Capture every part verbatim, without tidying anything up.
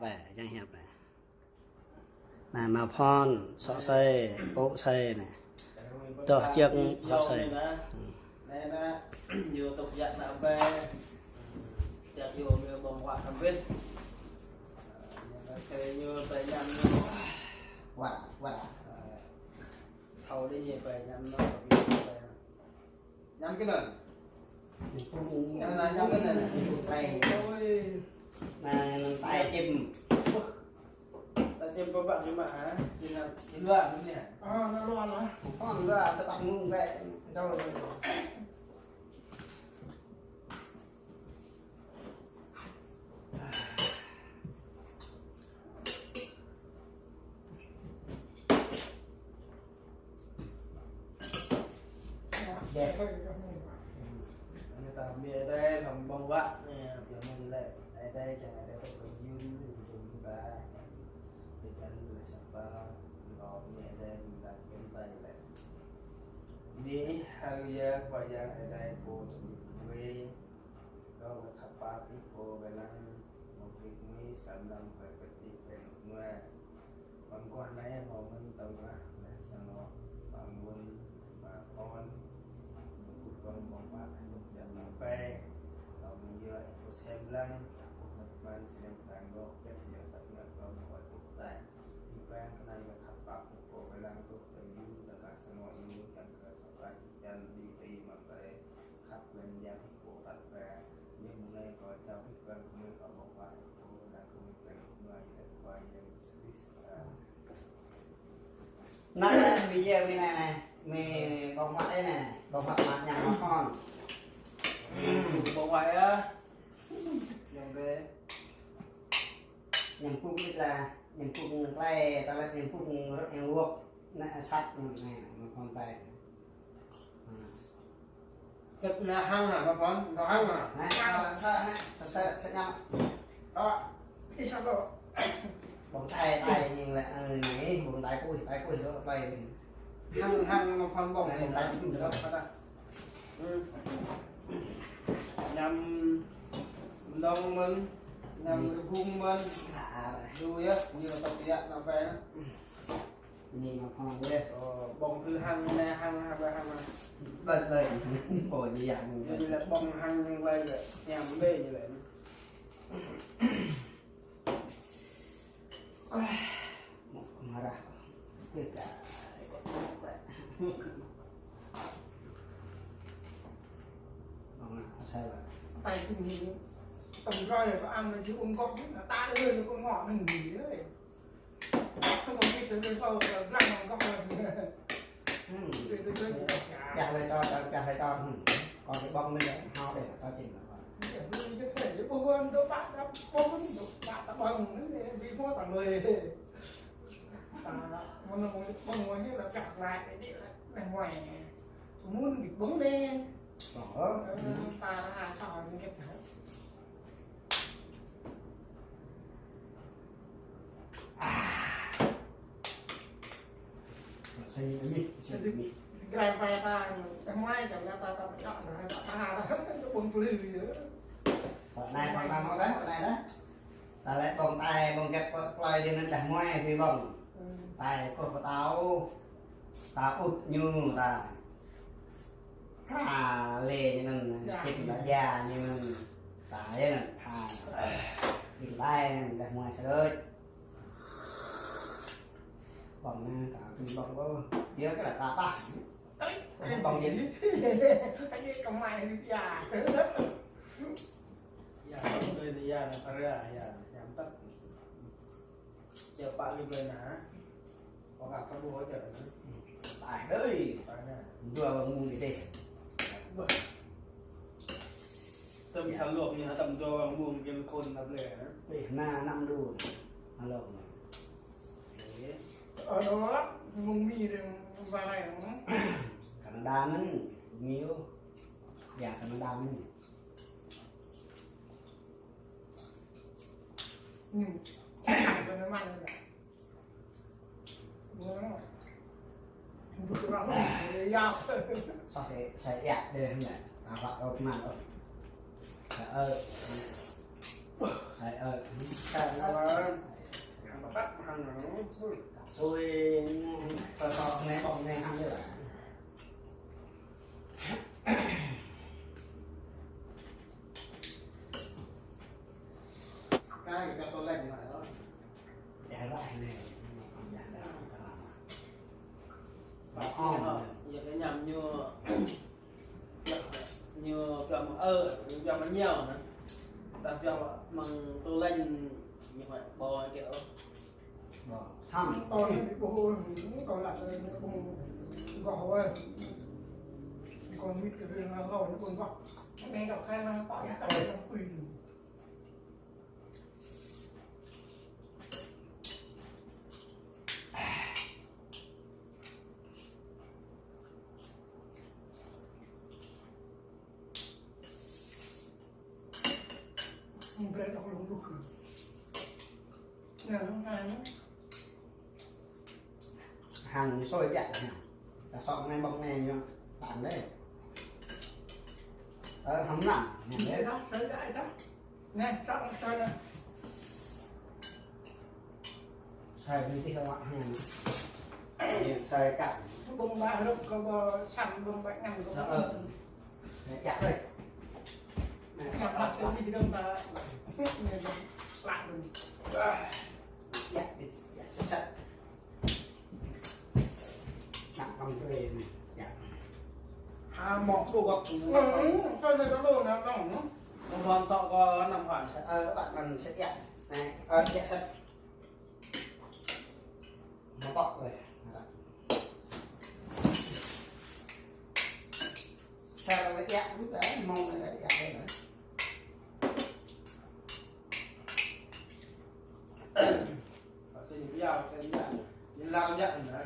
Bè, jang hiăp bè. Anai mă phôn, sŏ sai, pŭ sai anai. Tơh jek sŏ sai. Anai anai, ñu tŭk jăk ană bè. Jăk ñu mơ̆ ƀơ̆ng huă tơbit. Anai ñu tơña ñu. Huă, huă. Thâo đi ñu tơña ñu. Ñăm kơ anŭn. Anŭn, anŭn, ñăm kơ anŭn. Ôi. Anŭn, anŭn, tai čim. Tai čim pơbăk ñu mă, hă? Čim anŭn, čim luar anŭn ñu, hă? Ơ, anŭn luar lah. Ơ, anŭn luar, tơpă mơ̆ng bĕ. Čau. Deh. Anai ta mơ̆ Ơi Adai, lăm ƀơ̆ng huă, anai, biă mơ̆n lĕ, Ơi Adai, kiăng Ơi Adai tŭ kơ yun, yun ba. Biă mơ̆n lĕ săp ba, lŏ mơ̆ Ơi Adai, mơ̆ Ơi Adai kiăng ta lĕ. Bơni hăng Ơi Adai, Khua Yang Ơi Adai, pô tŭ yun kơ gơmơi. Kâo khăp pap Ih pô wai lăng, mơ̆ng kĭ gơmơi, sa mlam kơ pơtih kơ nŭk nua. Mơguah anai hmâo mơ̆n tơlơi rah, leh sang anŏ, pơmŭn, pơphôn, mơguah kơ ƀơ̆ng huă, tŭk jăk ană bè. Kâo mơyua Ih pô sem lăng, čăp kơ mơ̆n, sem lăng, dŏ, pĕt, yang sat ngă kơ mơguah tŭk tai. Ih pơang kơ anai lĕ khăp pap Ih pô wai lăng tŭk, tơm yun, tơkă sang anŏ yun, kiăng kơ sa pran, kiăng đi, ti, mă, tơi. Khăp lĕ yang pô tăt ba, ñu mơ̆ng anai kâo čăp kơ gơmơi kơ ƀơ̆ng huă pô, lăng gơmơi kơ gơmơi lĕ Khua Yang Yêsu Krist. Anai, mơ̆ yơh, mơ̆ anai, anai, mơ̆ ƀơ̆ng huă anai, anai, ƀơ̆ng huă mă ñăm mă phôn. Ƀơ̆ng huă yơh. Yang bê. Ñăm pŭk lĕ lah, ñăm pŭk klai, ta lĕ ñăm pŭk rơ̆k yang wŏk, anai sat, anai, mă phôn tai. Tơ̆k anai hăng hă, mă phôn, tơ̆k hăng hă? Anai, sa, sa, anai, sa, sa, sa ñăm. Ơ, ih sa tơ̆k. Ƀơ̆ng tai, tai, ñu lĕ, ơ, anai, ƀơ̆ng tai kuih, tai kuih, rơ̆k tai. Hăng, hăng, mă phôn ƀơ̆ng. Anai, tai kuih, rơ̆k tai. Ư. Ñăm mơnong mơ̆n, ñăm rơgung mơ̆n. Hă, hă. Lu yơh, ñu tơ̆k yă ană bè anai. Ñu mă phôn yơh. Ơ, ƀơ̆ng kơ hăng anai, hăng, hăng, hăng, hăng. Ƀơ̆ng lơi, pô ñu yă ñu. Ñu lĕ ƀơ̆ng hăng ñu lơi lĕ, ñăm bê ñu lĕ. Ơ, mơ̆ marah. Kơ ka, ƀơ̆ng asai ba. Pai kơ ñu, tơm rơi kơ ăn ñu ung kŏk, ta lơi kơ ngŏ nưng đi lơi. Tơm kơ ñu tơm rơi kơ lăng ung kŏk lơi. Ư. Tơm rơi kơ ngŏ. Čah lơi čô, čah lơi čô. Ư. Kơ kơ ƀơ̆ng mơ̆n lĕ, hao đĕ, ta čim lă. Ñu tơm rơi kơ ƀơ̆ng mơ̆n, tơm ƀơ̆ng mơ̆n, tơm ƀơ̆ng mơ̆n, ƀing hmâo tơm rơi. Ta, mơ̆n mơ̆n ƀơ̆ng mơ̆n ñu lă čăk lăi, lĕ, lĕ, lĕ, mơ̆n. Mơ̆n ƀing ƀơ̆ng lĕ. Ơ. Ơ, ta ha sa ñu kĕt. Sai mih, sai mih. Grai pai ta, mơai ta, ta, ta, ta, ta, ta, ƀơ̆ng plư yơh. Pơ anai, pơ anai, pơ anai, pơ anai dah. Ta lĕ ƀơ̆ng tai, ƀơ̆ng gĕt, pơ plơi dih anŭn dah mơai dih ƀơ̆ng. Ư. Tai kơ pơtao, ta ŭt ñu ta. Ka lĕ ñu anŭn, pĭt ta ja ñu anŭn. Ta yơh anŭn, ka. Pĭt tai anŭn, dah mơai sa đôč. Ƀơ̆ng anai, ka pĭt ƀơ̆ng kơ. Yơh kơ ta pah. Ƀơ̆ng yơh. Anai kơ mơai anai ya. Ya, anai ya, anai para ya, yang tak. Čơ pă lĕ ƀlơi anai. Ƀơ̆ng kơ ƀu hơčơ anai. Tai đơi. Tai anai. Dua ƀơ̆ng mơ̆ng đi dêh. Ƀơ̆ng. Tơm sa luôk ñu tơm dua ƀơ̆ng mơ̆ng kơ khôn anăp lĕ anai. Ih, anai năm đô. Anai luôk anai. Ơ, đó, mơ̆ng Mi đơi, ƀơ̆ng anai. Canada mơ̆n, Mi ôh. Ya, Canada mơ̆n. Ư. Ƀơ̆ng anai mơ̆n. Sa se, sa ia deh nè. Apa kau kena kau? Ơ. Thầy ơi, thầy ơi. Hăng bắp, hăng nó. Xôi, tao tao nghe bông nghe hăng như là. Cái cho tôi lên như vậy đó. Để lại này. Bác ôn. Giờ cái nhầm như, như cho mà ơ, cho mà nhiều nữa. Ta cho mà tôi lên như vậy, bò kiểu. Bò. Thăm. Con đi bố, con lại bố gõ ơi. Con mít cái rừng là gõ nó còn gõ. Mẹ đọc khai mà có cái tao trong quỷ. Brei đọc lông đục. Nè, nó ngai lắm. Hăng xôi biă nè. Ta sọ ngai bông nè nhá. Tàn đấy. Ờ, hăng nặng. Nè, đấy. Đó, sới dại đó. Nè, sới, sới đây. Sai đi tí không ạ? Nè. Sai cạn. Bông ba rục có bò săn bông ba ngăn có. Sao, ờ. Nè, chặt đây. Nè, chặt, chặt, chặt. Đi đông ta. Nè, lạ rồi. Chặt đi, chặt, chặt, chặt. Nặng bằng brê nè. Chặt. Ha, mọ cô gọt. Ừ, ừ, cho nên có đồ nào nóng nữa. Không còn sợ có nằm hoảng sẽ, ờ, bạn mình sẽ chặt. Nè, ờ, chặt, chặt. Mă pŏk leh. Sa leh iă, mông leh iă leh. Sa ñu iă, sa ñu iă. Ñu lao iă anai.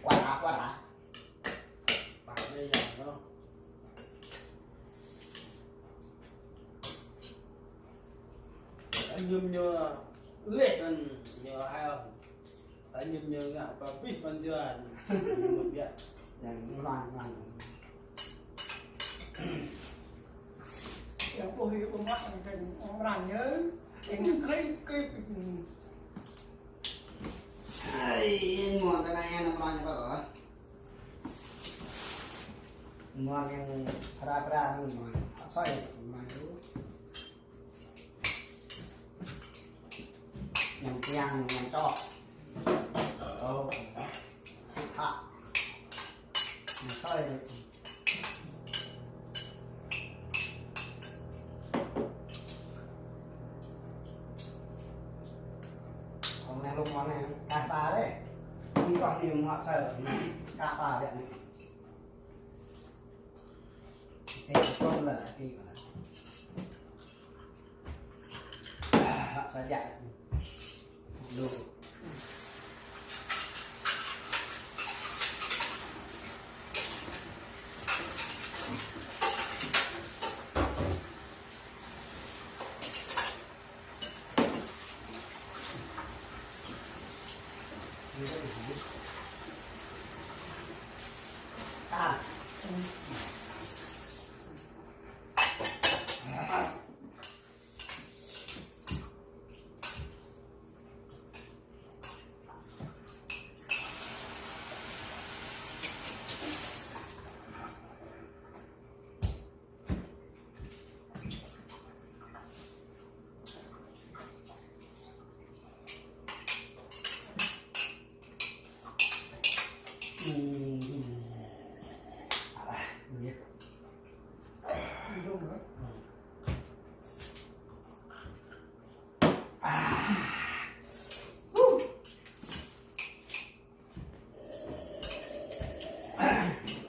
Quá đã, quá đã. Pă anai yơh, nô. Tơ ñum ñu leh anŭn, ñu hai ôh. Tơ ñum ñu ngă pơ pih pơ jua, ñu mŭt biă. Yang mlan, mlan. Yang ƀuh yơh ƀuh mă, yang mlan yơh. Yang krip, krip. Ai, yang mlan tơ anai yang mlan yơh. Mơ̆ng yang pra-pra mơ̆ng mơ̆ng. Soi mơ̆ng lu. Yang tiang, yang čok. Ơ. Hă. Yang soi. Mơ̆ng anai lu mơ̆ng anai. Kah ta dêh. Mơ̆ng čok anai mơ̆ng soi. Kah ta dêh anai. Ê, con là cái gì mà. À, họ sẽ dạy. Đồ.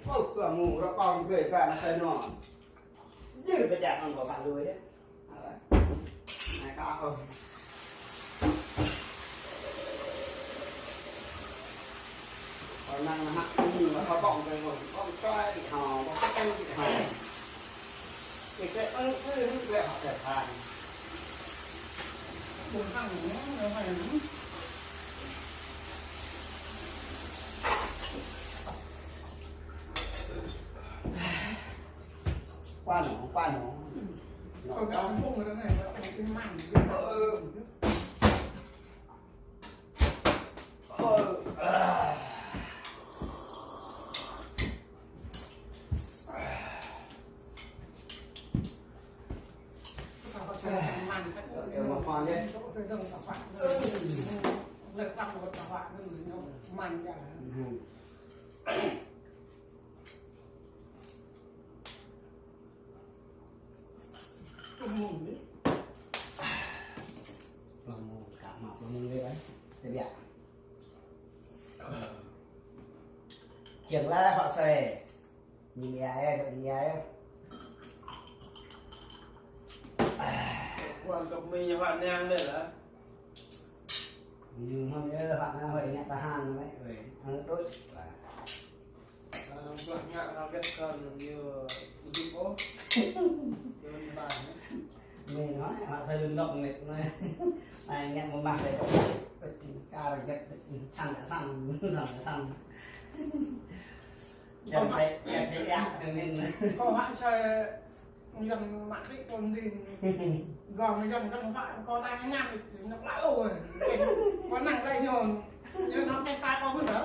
Ơ, kơ mŭ rơkong gơi kơ ană sơnŏ. Djơ̆ pơčah kơ pă lui dêh. Anai kơ kơ. Kơ năng ană mŭ kơ kơ ƀơ̆ng kơ kơ ƀơ̆ng kơ đi hŏ, ƀơ̆ng kơ kơ đi hŏ. Kơ kơ ơ, ơ, ơ, kơ hŏ kơ phan. Ƀơ̆ng kơ anai, anai, anai. Pano, pano. Kâo gak embung ră anai, kâo embung măng. Ơ. Ơ. Ơ. Ơ, ơ, măng. Ơ, ơ, măng nhé. Ơ. Măng. Plông mông, kă mă plông mông đi đấy. Thế biạ. Kiêng lah hŏ soi. Nhìn ai, nhìn ai. Quan trọng mình như bạn đang đây là. Ñu mơ̆n ơ, hŏ anai hơi ngă tahan mơ̆n, ơi. Ăn đôi. Ơ, plak ngă hă gĕt kơ ñu ƀu djơ̆ ôh. Ñu ƀu djơ̆ ôh. Mĭn hŏ, hŏ soi lưng nŏk mĭt anai. Anai ngă mơmah deh. Kar gĕt, săn kơ săn, săn kơ săn. Jăm sai, jăm sai yak kơ mĭn. Kâo hă soi Yang mă kri pun din. Gong yang kan hă kâo ta ñan, ñu pla ôh. Kâo năng đai ñu. Ñu nŏ kơ ta kâo mơ̆n hă?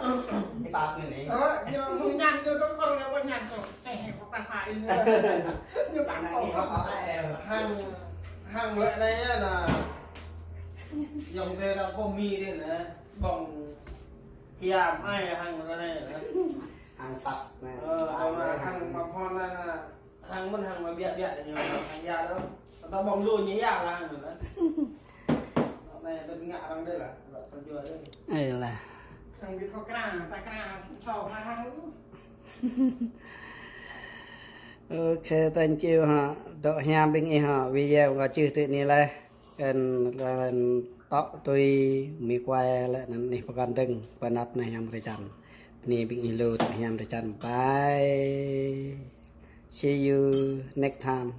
Đi pap ñu anai. Ơ, ñu mơ̆n ñan, ñu dŏ kâo lĕ kâo ñan kâo. Ơ, kâo ta pha in. Ñu pap kâo. Hăng, hăng lĕ anai yơh nă. Yang tê ta pô mi đi nă. Bong kiam ai hăng lĕ anai nă. Hăng săp nă. Ơ, kâo mă hăng mă phôn anai nă. Hăng mơ̆n hăng mă biă biă ñu hăng ia đôč. Kơ ta ƀơ̆ng lu ñu ia lah hăng mơ̆n. Anai đơ̆t ngă arăng đơi lah, đơ̆t pơjua đơi. Ê lah. Hăng ƀĭt kơ kra, ta kra, sô hăng hăng lu. Okay, thank you hă. Dŏ hiam ƀing ih hă, video kâo čih tui anai laih. Kăn, kăn tŏ tui mi quay lĕ anŭn anih pơkŏn dơ̆ng, pơ anăp anai hiam drơi jăn. Bơni ƀing ih lu dŏ hiam drơi jăn. Bye. See you next time.